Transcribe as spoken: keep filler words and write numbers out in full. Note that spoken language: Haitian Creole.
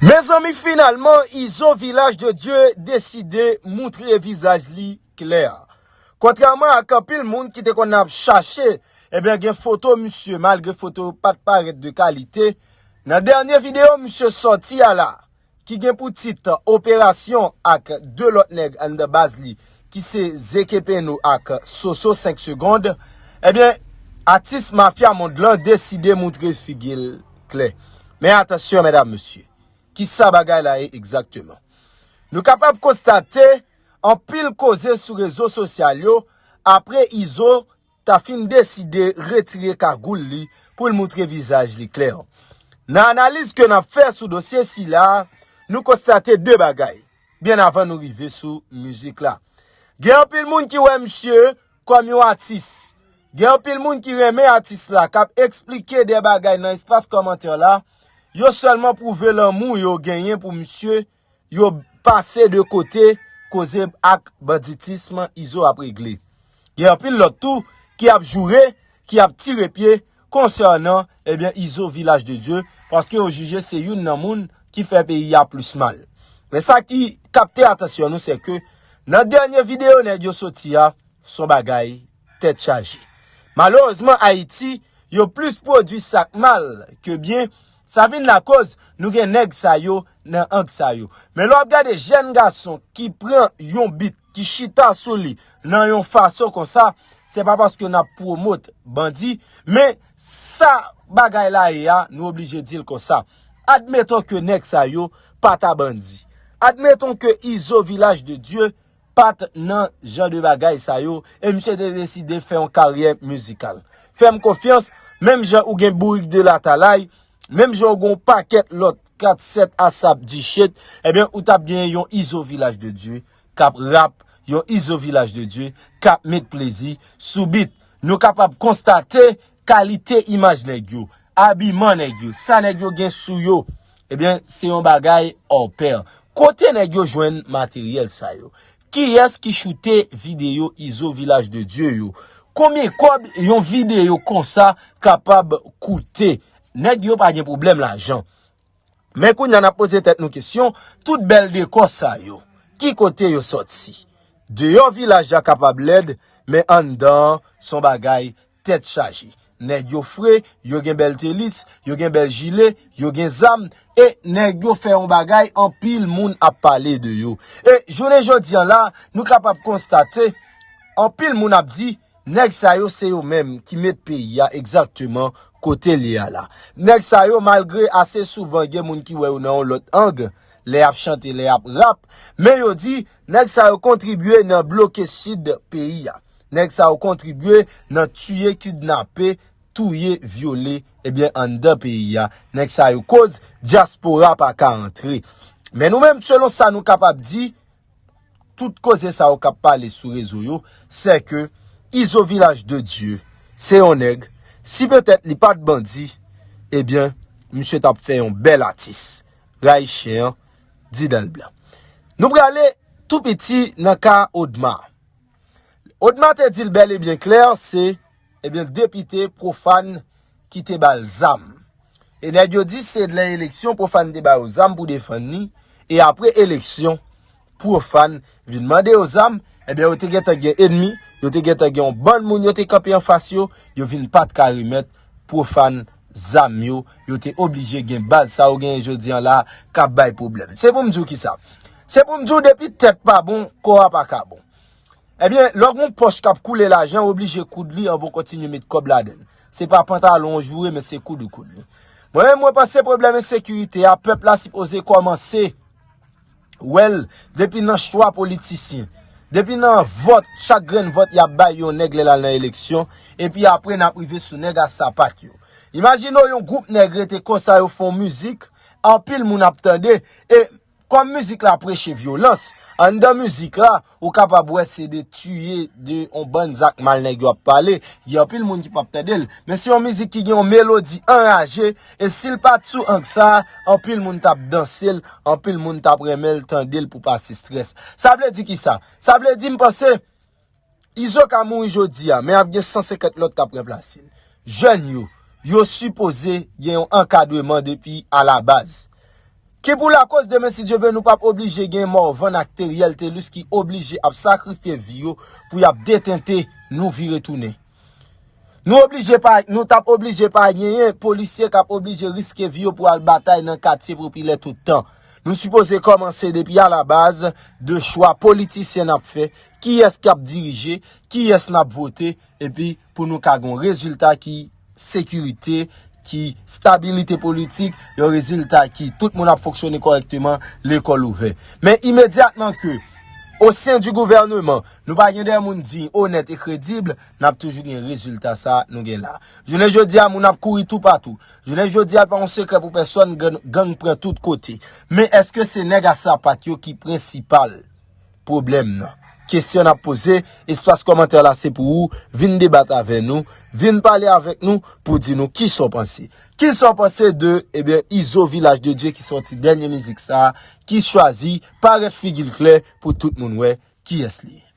Mezanmi, finalman, Izo Vilaj de Dye deside moutre vizaj li klè. Kontrèman ak anpil moun ki te konn ap chache, ebyen, gen foto misye, malgre foto yo pa t parèt de kalite, nan dènye videyo misye sòti a la, ki gen pou tit Operasyon ak de lòt nèg anndan baz li, ki se Zeke Peno ak Soso senk Segond, ebyen, atis mafya mond lan deside moutre figi l klè. Men atansyon, medam, mesye, ki sa bagay la ye egzakteman? Nou kapab konstate anpil koze sou rezo sosyal yo apre Izo ta fin deside retire kagoul li pou l moutre vizaj li klè. Nan analiz ke n ap fè sou dosye sila, nou konstate de bagay byen avan nou rive sou mizik la. Gen anpil moun ki wè misye kòm yon atis. Gen anpil moun ki renmen atis la, k ap eksplike de bagay nan espas kòmantè la. Yo sèlman pwouve lanmou yo genyen pou misye, yo pase de kote koze ak banditism Izo ap regle. Gen anpil lòt tou ki ap joure, ki ap tire pye konsènan, ebyen, Izo Vilaj de Dye, paske yo jije se youn nan moun ki fè peyi a plis mal. Men sa ki kapte atansyon nou, se ke nan dènye videyo nèg yo soti a, s on bagay tèt chaje. Malerezman, Ayiti, yo plis pwodui sa k mal ke byen. Sa vin lakoz nou gen nèg sa yo nan ang sa yo. Men lè w ap gade jèn gason ki pran yon bit, ki chita sou li nan yon fason konsa, se pa paske n ap pwomot bandi, men sa bagay la ye a, nou oblije di l konsa. Admeton ke nèg sa yo pa ta bandi. Admeton ke Izo Vilaj de Dye pa t nan jan de bagay sa yo, e misye te deside fè yon karyè mizikal. Fè m konfyans, menm jan ou gen Bourik de Latalay, menm jan ou gen yon pakèt lòt kat, sèt, ASAP, Dichet, ebyen, ou t ap gen yon Izo Vilaj de Dye k ap rap, yon Izo Vilaj de Dye k ap met plezi sou bit. Nou kapab konstate kalite imaj nèg yo, abiman nèg yo, sa nèg yo gen sou yo, ebyen, se yon bagay hors pair. Kote nèg yo jwenn materyèl sa yo? Kiyès ki choute videyo Izo Vilaj de Dye yo? Konbyen kòb yon videyo konsa kapab koute? Nèg yo pa gen pwoblèm lajan. Men kounye a n ap poze tèt nou kesyon, tout bèl dekò sa yo, ki kote yo sòti? Deyò vilaj la kapab lèd, men anndan an, s on bagay tèt chaje. Nèg yo fre, yo gen bèl tenis, yo gen bèl jile, yo gen zam, e nèg yo fè yon bagay, anpil moun ap pale de yo. E jounen jodi a la, nou kapab konstate, anpil moun ap di, nèg sa yo se yo menm ki met peyi a egzakteman kote l ye a la. Nèg sa yo, malgre ase souvan gen moun ki wè yo nan yon lòt ang, lè y ap chante, lè y ap rap, men yo di, nèg sa yo kontribye nan bloke sid peyi a. Nèg sa yo kontribye nan tiye, kidnape, touye, vyole, ebyen, anndan peyi a. Nèg sa yo koz dyaspora pa ka antre. Men nou menm, selon sa nou kapab di, tout koze sa yo k ap pale sou rezo yo, se ke Izo Vilaj de Dye, se yon nèg, si petèt li pa t bandi, ebyen, misye t ap fè yon bèl atis. Rayi chen an, di dan l blan. Nou prale tou piti nan ka Odma. Odma te di l bèl e byen klè, se, ebyen, depite Pwofàn ki te ba l zam. E nèg yo di se lè eleksyon Pwofàn te ba yo zam pou defann li, e apre eleksyon, Pwofàn vin mande yo zam, ebyen, yo te gentan gen ènmi, yo te gentan gen yon bann moun yo te kanpe anfas yo, yo vin pa t ka remèt Pwofàn zam yo, yo te oblije gen baz sa yo genyen jodi a la k ap bay pwoblèm. Se pou m di w kisa? Se pou m di w depi tèt pa bon, kò a pa ka bon. Ebyen, lè w gen yon pòch k ap koule lajan, w oblije koud li anvan w kontinye met kòb ladan l. Se pa pantalon w joure, men se koud ou koud li. Mwen menm, mwen panse pwoblèm ensekirite a, pèp la sipoze kòmanse wè l depi nan chwa politisyen. Depi nan vòt, chak grenn vòt y ap bay yon nèg lè l al nan eleksyon, epi apre n ap rive sou nèg a sapat yo. Imajine w yon gwoup nèg rete konsa, yo fè yon mizik, anpil moun ap tande, e kòm mizik la preche vyolans, anndan mizik la, ou kapab wè se de tiye, de yon bann zak mal nèg yo ap pale, gen anpil moun ki p ap tande l. Men se yon mizik ki gen yon melodi anraje, e si l pa t sou ang sa, anpil moun t ap danse l, anpil moun t ap renmen l, tande l pou pase estrès. Sa vle di kisa? Sa vle di m panse, Izo ka mouri jodi a, men ap gen san senkant lòt k ap ranplase l. Jèn yo, yo sipoze gen yon ankadreman depi alabaz. Ki pou lakoz demen, si Dye vle, nou p ap oblije gen Morvan ak Theriel Thelus ki oblije ap sakrifye vi yo pou y ap detente nou vire tounen. Nou oblije pa, nou t ap oblije pa genyen polisye k ap oblije riske vi yo pou al batay nan katye popilè tout tan. Nou sipoze kòmanse depi alabaz de chwa politisyen n ap fè, kiyès k ap dirije, kiyès n ap vote, epi pou nou ka gen yon rezilta ki sekirite, ki stabilite politik, yon rezilta ki tout moun ap fonksyone kòrèkteman, lekòl ouvè. Men imedyatman ke, o sen di gouvèneman, nou pa gen de moun diy, onèt e kredib, n ap toujou gen rezilta sa nou gen la. Jounen jodi a, moun ap kouri toupatou. Jounen jodi a, pa yon sekrè pou pèsòn, gang, gang pran tout kote. Men èske se nèg a sapat yo ki prensipal pwoblèm nan? Kesyon n ap poze, espas kòmantè la se pou ou, vin debat avè nou, vin pale avèk nou pou di nou kisa w panse. Kisa w panse de, ebyen, Izo Vilaj de Dye ki sòti dènye mizik sa, ki chwazi parèt figi l klè pou tout moun wè kiyès li ye.